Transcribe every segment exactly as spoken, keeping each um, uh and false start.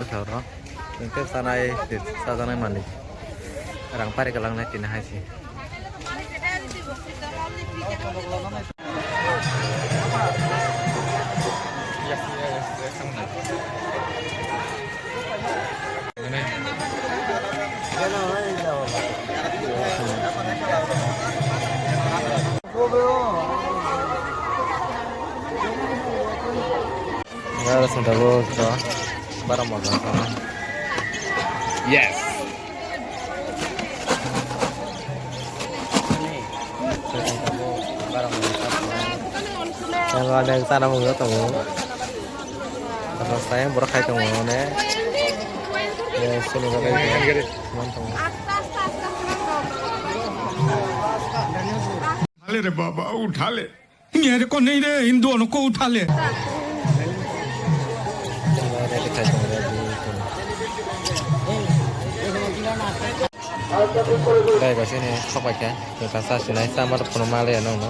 bwkha oro. Hwnkhe chanai, chajaknai manwi. Rang pari kwlangnai tini hai se. Aro santa bo to bara moja. Yes. Yang ada yang sana mau tahu. Terus saya berkai tahu mana. Ya, sini berkai. Mantap. उठा ले रे बाबा, उठा ले। मेरे को नहीं रे, इन दोनों को उठा ले। Dai ba sini sok bai kha, tei ta sa sinai, sa ma rok phano ma le ya nong no.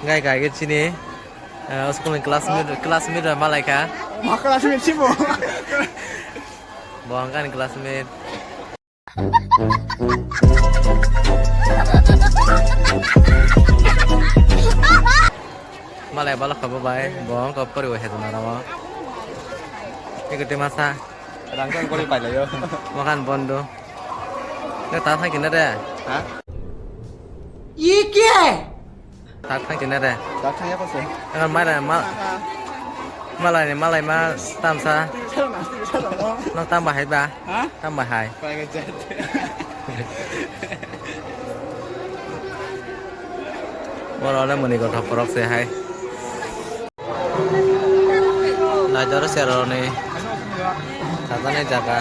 Gai gai ke chini, eh, school ni classmate, classmate rok malai kha. Ma classmate si bo. Bo ang kani classmate. Malai balok kha bo bai, bo ang kha pori bo hezna ramo. Iko te masa. Rang kang kori pai layo. Makan bondo. Ne ta thang kina de. Ha? Ye kya hai? Tak thang kina de. Tak thang ya kose. Ang malai ma, malai ni malai ma tamsa. Nok tam bahai ba? Ha? Tam bahai. Private jet. Boro le muni gothok korok se hai. Naidoro seroni sajani jaga.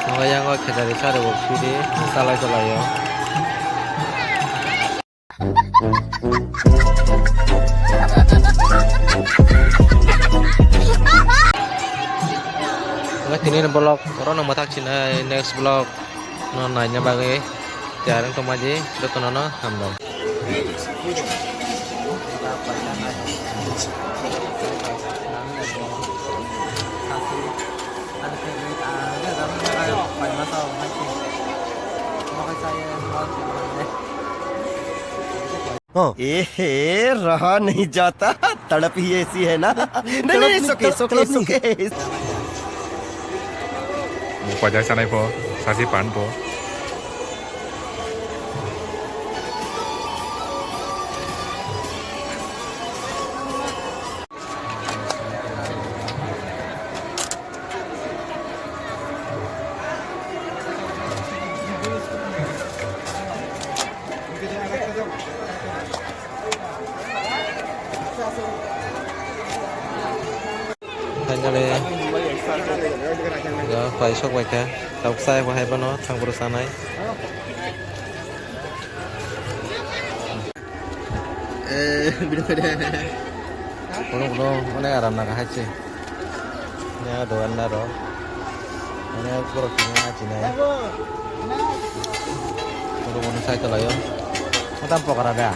Nogo yango khejari sari bo sidi salai salai o. Wngkha tini ni vlog oro no mwthak sinai next vlog no naina bagwi tiyar wng tongma di jotono no hambai. Oh. ए हे, रहा नहीं जाता, तड़प ही ऐसी है ना। नहीं, नहीं, नहीं, सुके, सुके, सुके। Pajai sanai pho, sasi pan pho. Finally, pai sok bai kha. Tabuk chai bo hai bono thang bwrwi chanai. Eh, bini kode. Kono kono onek aram naga hai se. Ya dogan daro. Onek borok tini achinai. Kono kono cycle ayo. Tam pokora da.